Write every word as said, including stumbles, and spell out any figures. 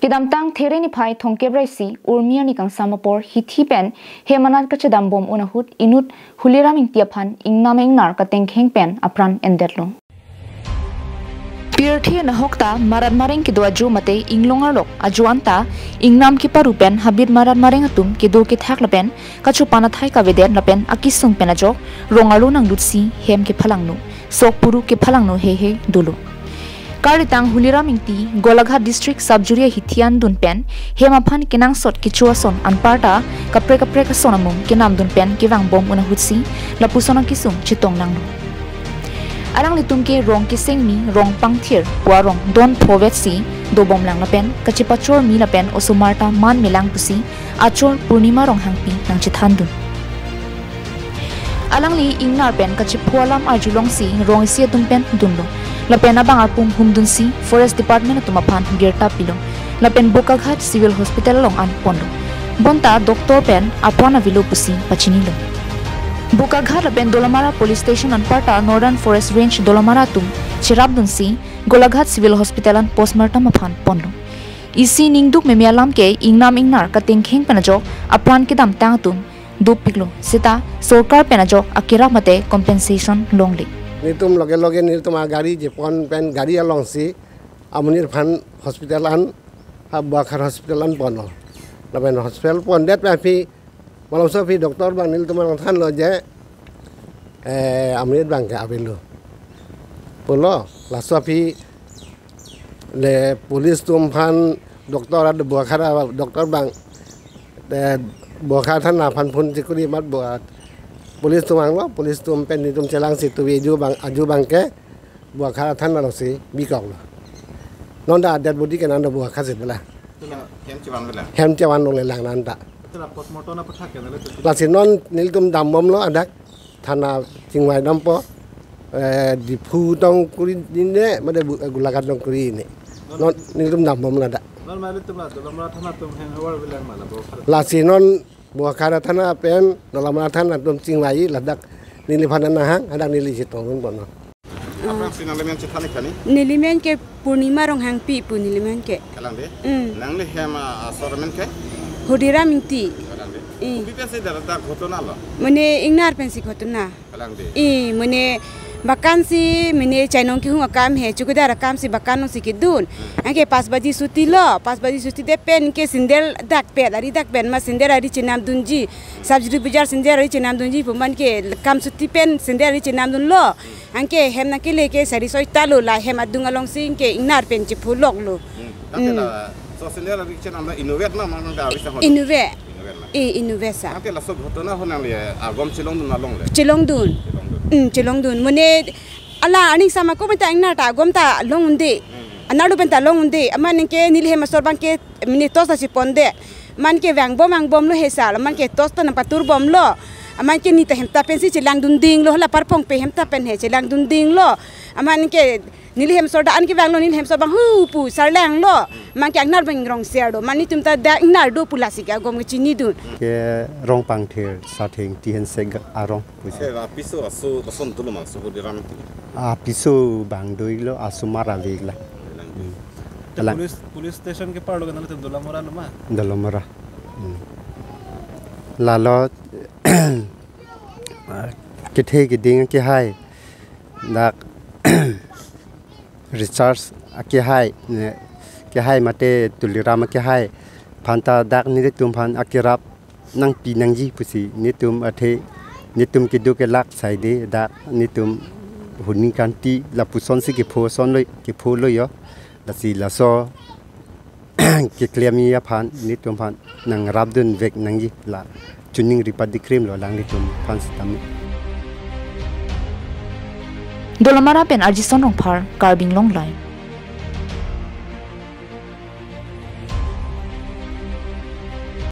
Kedamtang There niphai thomkep ra isi Urmi arni kangsam apor hithi pen hem anat kachedambom un ahut inut Huliram Ingti aphan ingnam ingnar katengkheng pen apran endetlo. Pirthe nahok ta marat mareng kedo ajo mate inglong arlok ajo anta ingnam keparu pen habit marat mareng atum kedo kethak lapen kachopan athai kavedet lapen akesung pen ajok rong arlo nanglutsi hem kephalangno, sok puru kephalangno heihei dolo. Karlitang Huliram Ingti, Golaghat District Sapjuri ahithi an dun pen hem aphan kenangsot kecho ason anparta kaprek kaprek ason amung kenamdun pen kevangbom un ahutsi lapuson akesung chetong nanglo. Alanglitum ke rong kesengmi, rong pangthir pu arong don phovetsi dobomlang lapen kachepachormi lapen osomar ta man melang pusi achor Purnima Ronghangpi nangchethandun. Alangli ingnar pen kachepho alam arjulongsi rong isi atum pen dunlo. Lapen abang arpum humdunsi Forest Department atum aphan birta pilo. Lapen Bokaghat Civil Hospital along an ponlo. Bonta doctor pen apon avelo pusi pachinilo. Bokaghat lapen Dolamara Police Station anparta Northern Forest Range Dolamara atum cherapdunsi Golaghat Civil Hospital an postmortem aphan ponlo. Isi ningduk meme alam ke ingnam ingnar katengkheng pen ajok apran kedamtang atum dopiklo seta sorkar pen ajok akerap mate compensation longle. Nelitum loge loge nelitum agari jepon pen gari alongsi amonit aphan hospital an, ha Bokaghat hospital an ponlo. Lapen hospital pondet pen aphi malomso aphi doctor abang nelitum along thanlo je, eh, amonit abang ke avelo pulo. Laso aphi le police atum aphan doctor ad Bokaghat doctor abang, eh, Bokaghat thana aphan phone chekuri amat Bokaghat police atum vanglo, police atum pen nelitum chelangsi tuvi aju abang, aju abang ke Bokaghat thana alongsi bikoklo. Non ta dead body ke nang do Bokaghat si bela. Hala hem chevan bela. Hem chevan longle lang non ta. Hala postmortem apathak ke nale tu. Lasi non nelitum dambomlo adak thana chingvai dampo, eh, Diphu tong kuri ne, mate bu-, Golaghat tong kuri ne. Non nelitum dambomlo adak. Non mali tum la Dolamara thana atum hem havar bilang mala Bokaghat. Lasi non Bokaghat thana pen Dolamara thana atum chingvai ladak neliphan nahang, hadak neli chetong ponlo. Aphrangsi nangli men chethan ik kani? Neli men ke Purnima Ronghangpi pu neli men ke. Kalang de? Mm. Nangli hem, ah, asor men ke? Hudiram Ingti. Kalang de? Mm. Kopi pensi dak dak ghotona lo? Mane ingnar pensi ghotona. Kalang de? I, mane bakan si, mane chainong kehung akam he, chowkidar akam si bakan alongsi kedun. Hmm. Anke pas baji chuti lo, pas baji chuti det pen ke sandal dak pen, ari dak pen ma sandal ari chenamdunji. Sapjuri bajar sandal ari chenamdunji pu man ke kam chuti pen sandal ari chenamdunlo. Anke hem nangkele ke sari soi ta lo, la hem adung alongsi ke ingnar pen chepholoklo. Hmm. Tapi, hmm, laso sandal ari chenam la inutvet ma, ma nang ka bisa hon? Inutvet. Inutvet ma. Eh, inutvet sa. Anke laso ghotona ho nangli agom chelongdun ma longle? Chelongdun. Chelongdun. Hmm, chelongdun. Mane ala aning sama ko pen ta ingnar ta agom ta long un-e. Hmm. Anerlo pen ta long un-e. Amat ningke neli hem asor abang ke mane torch ta chepondet. Man ke vangbom vangbomlo he sar, man ke torch ta nangpaturbomlo. Amat ke neli ta hem ta pensi chelangdun dinglo, hala parpong pe hem ta pen he chelangdun dinglo. Amat ke neli hem asor dak an kevanglo, neli hem asor abang hu pu sarlanglo. Man ke ingnar abang rong ser do. Man nelitum ta dak ingnar do pu lasi ke agom ke chinidun. Ke rong pangthir, Satheng Tihense arong pusi. Eh, apiso aso, ason tulo ma, so Hudiram Ingti. Apiso abang doilo, asomar ave la. Hmm. Te alang police, police station ke-arlo ke nangtum Dolamara lo ma? Dolamara. Hmm. Lalo, ah, kethe keding kehai. Dak Richard akehai, ne, kehai mate Tuliram akehai. Aphan ta dak nelitum aphan akerap nangpi nangji pusi nelitum athe nelitum keduk kelak saide dak nelitum huni kanti lapuson si kepho ason lo, kepho lo yo. Lasi laso keklem aphan nelitum aphan nangrapdun vek nangji la chuningri padikrim lo alanglitum aphan sitame. Dolamara pen Arjison Rongphar, Karbi Anglong Live.